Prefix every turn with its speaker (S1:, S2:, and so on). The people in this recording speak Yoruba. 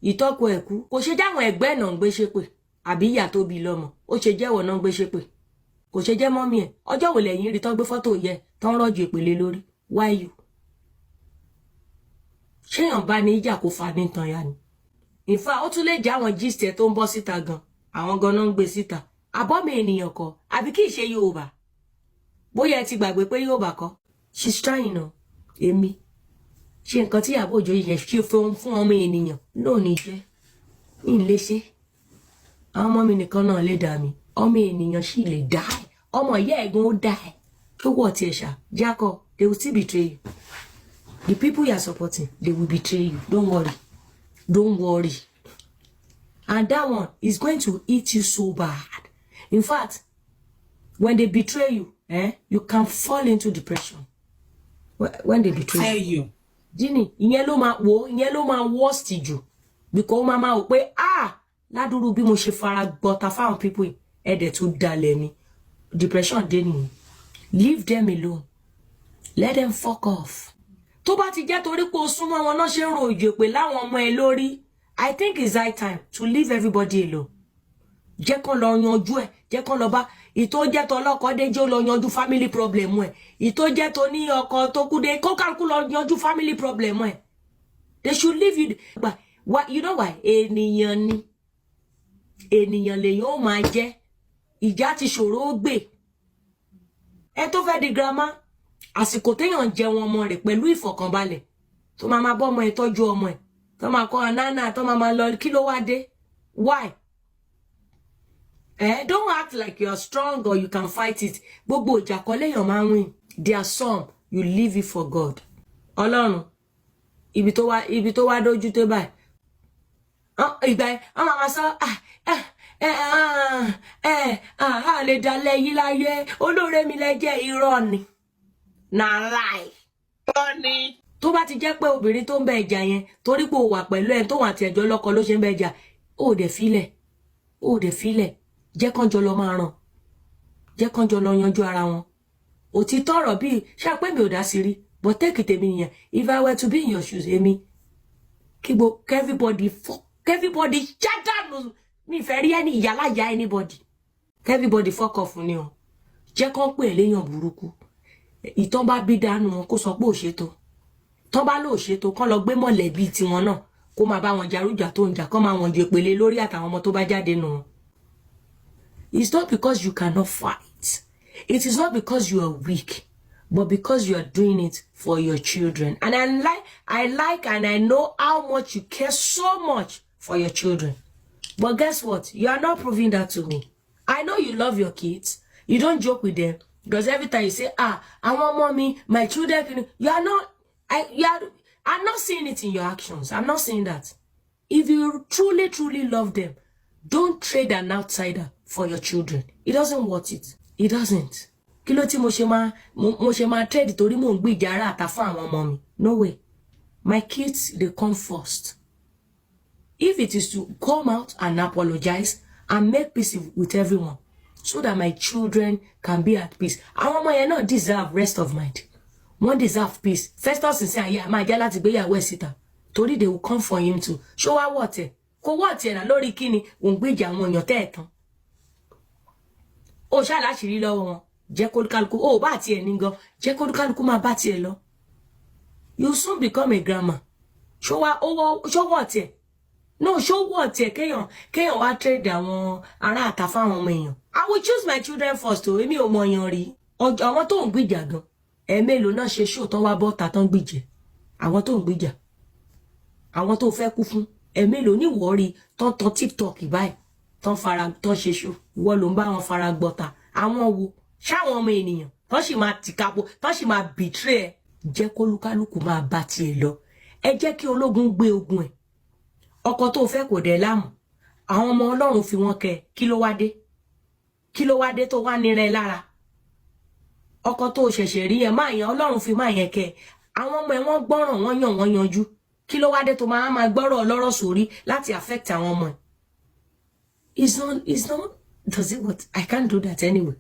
S1: Ìtọ́kọ ẹ̀ kú, kò ṣe jáwọn ẹgbẹ́ náà ń gbé ṣépè, àbí ìyá tó bí lọ́mọ ó ṣe jẹ́wọ́ náà ń gbé ṣépè, kò ṣe jẹ́ mummy ẹ̀. Ọjọ́ wo lẹ́yìn rí tán gbé fọ́tò yẹ tán rọ́jò ìpele lórí? Why you? Ṣéyàn bá ní ìjà kó fa ní tán ya ni? In fact, ó tún lè jẹ́ àwọn gist ẹ̀ tó ń bọ́ síta gan, àwọn gan náà ń gbé síta. Àbọ̀mì ènìyàn kọ́, àbí kì í ṣe Yorùbá? Bóyá ẹ ti gbàgbé pé Yorùbá kọ́. She's trying o. Èmi ṣe nǹkan tí Ìyábọ̀ Òjó yẹ ṣe fún ọmọ ènìyàn náà ní jẹ́ ní lè ṣe. Àwọn ọmọ mi nìkan náà lè dà mí, ọmọ ènìyàn sì lè dá ẹ, ọmọ ìyá ẹ̀gbọ́n ó dá ẹ tó wọ̀ tiẹ̀ ṣá jákọ̀. They will still betray you. The people you are supporting, they will betray you. Don't worry, don't worry. And that one is going to eat you so bad. In fact, when they betray you, you can fall into depression when they betray
S2: Tell
S1: you.
S2: You.
S1: Jíní, ìyẹn ló máa wò, ìyẹn ló máa worst jù, because ó máa wò pé, ah, ládùúrú bí mo ṣe fara gbọta fáwọn people yìí, ẹ̀dẹ̀ tó dalẹ̀ mi. Depression dé nìyẹn. Leave them alone, let them fuck off. Tó bá ti jẹ́ torí pé o súnmọ́ wọn náà ṣe ń ro òjò pé láwọn ọmọ ẹ lórí, I think it's high time to leave everybody alone. Jẹ́ kán lọ yanjú ẹ̀, jẹ́ kán lọ bá ìtó jẹ́ tó ọlọ́kọ dé, jẹ́ ó lọ yanjú family problem ẹ̀. Ìtó jẹ́ tó ní ọkọ tó kú dé, kó kálukú lọ yanjú family problem ẹ̀. They should leave you. But why? You know why? Ènìyàn ni, ènìyàn lèyàn ó máa jẹ́. Ìjà ti ṣòro ó gbè. Ẹ tó fẹ́ di grandma, àsìkò téèyàn ń jẹun ọmọ rẹ̀ pẹ̀lú ìfọ̀kànbalẹ̀, tó máa máa bọ́ ọmọ ẹ̀, tọ́jú ọmọ ẹ̀, tó máa kọ́ nánà, tó máa máa lọ, kí ló wá dé? Why? Don't act like you are strong or you can fight it. Gbogbo ìjà kọ́ léèyàn máa ń win. There are some you leave it for God. Ọlọ́run, ibi tó wá dójú tó báyìí. Ìgbà yẹn, wọ́n máa ma sọ, ah, ẹ ẹ ah, lè dalẹ̀ yí láyé, olóore mi lẹ́jẹ̀. Irọ́ ni, na lie.
S2: Irọ́ ni.
S1: Tó bá ti jẹ́ pé obìnrin tó ń bẹ ìjà yẹn, torí pé o wà pẹ̀lú ẹ̀ tó wà àti ẹ̀jọ́ lọ́kọ ló ṣe ń bẹ ìjà, ó dẹ̀ filẹ̀, ó dẹ̀ filẹ̀, jẹ́ kán jọ lọ máa ràn, jẹ́ kán jọ lọ yanjú ara wọn. Òtítọ́ ọ̀rọ̀ bíi ṣáà pé mi ò dá sí rí, but take tèmi nìyẹn. If I were to be in your shoes, èmi kí gbo everybody fuck everybody, ṣádànù mi fẹ́ rí ẹni ìyálàyà anybody. Everybody fuck off ni o. Jẹ́ kán pè é léèyàn burúkú. Ìtàn bá bí dánú wọn, kó sọ pé ò ṣètò tán, bá lóò ṣètò, kán lọ gbé mọ̀lẹ́bí tiwọn náà, kó máa bá wọn jarújà tó ń jà, kán máa wọn ju ìpele lórí àtàwọn ọmọ tó bá jáde nù wọn. It's not because you cannot fight. It is not because you are weak, but because you are doing it for your children. And I like and I know how much you care so much for your children. But guess what? You are not proving that to me. I know you love your kids. You don't joke with them, because every time you say, "Ah, I want mommy, my children," you are not, I, you are, I'm not seeing it in your actions. I'm not seeing that. If you truly, truly love them, don't trade an outsider for your children. It doesn't worth it. It doesn't. Kí ló tí mo ṣe máa trade torí mò ń gbìjà ara àta fún àwọn ọmọ mi? No way. My kids, they come first. If it is to come out and apologize and make peace with everyone so that my children can be at peace. Àwọn ọmọ yẹn náà deserve rest of mind. Wọ́n deserve peace. Festus ṣe àyè àmà jẹ́ láti gbéyàwó ẹ̀ síta, torí they will come for him too. Ṣó wá wọ̀ tẹ̀? Kò wọ̀ tiẹ̀ náà lórí kíni? Òun gbèjà àwọn èèyàn tẹ́ ẹ̀ tán. Ó ṣàláṣìírí lọ́wọ́ wọn. Jẹ́ kó kálukú ó bá tiẹ̀ ní gan, jẹ́ kó kálukú máa bá tiẹ̀ lọ. You soon become a grandma. Ṣó wá ṣó wọ̀ tiẹ̀? No, ṣó wọ̀ tiẹ̀ kéèyàn wá trade àwọn ará àta fáwọn ọmọ èèyàn? I will choose my children first o. Èmi ò mọ èèyàn rí. Ọjọ́ àwọn tó ń gbìjà gan, ẹ̀ẹ́mélòó náà ṣe ṣó tán wá bọ́ta tán gbìjẹ? Àwọn tó ń gbìjà, àwọn tó fẹ́ kú fún, ẹ̀ẹ́mélòó níwọ̀ rí tán tán TikTok báyìí, tán fara tán ṣe ṣó? Ìwọ ló ń bá wọn fara gbọ́ta. Àwọn wo? Ṣáwọn ọmọ ènìyàn tán sì máa tìkapo, tán sì máa betray ẹ? Jẹ́ kólúkálùkù máa bá tiẹ̀ lọ. Ẹ jẹ́ kí ológun gbé ogun ẹ̀. Ọkọ tó fẹ́ kò dẹ̀ láàmú, àwọn ọmọ Ọlọ́run fi wọ́n kẹ́. Kí ló wá dé? Kí ló wá dé tó wá nira ẹ lára? Ọkọ tó ṣẹ̀ṣẹ̀ rí yẹn máa yẹn, Ọlọ́run fi máa yẹn kẹ́. Àwọn ọmọ ẹ, wọ́n gbọ́ràn, wọ́n yàn, wọ́n yanjú. Kí ló wá dé tó máa máa gbọ́rọ̀ ọlọ́rọ̀ sórí láti affect àwọn ọmọ ẹ? It's not, does it what? I can't do that anyway.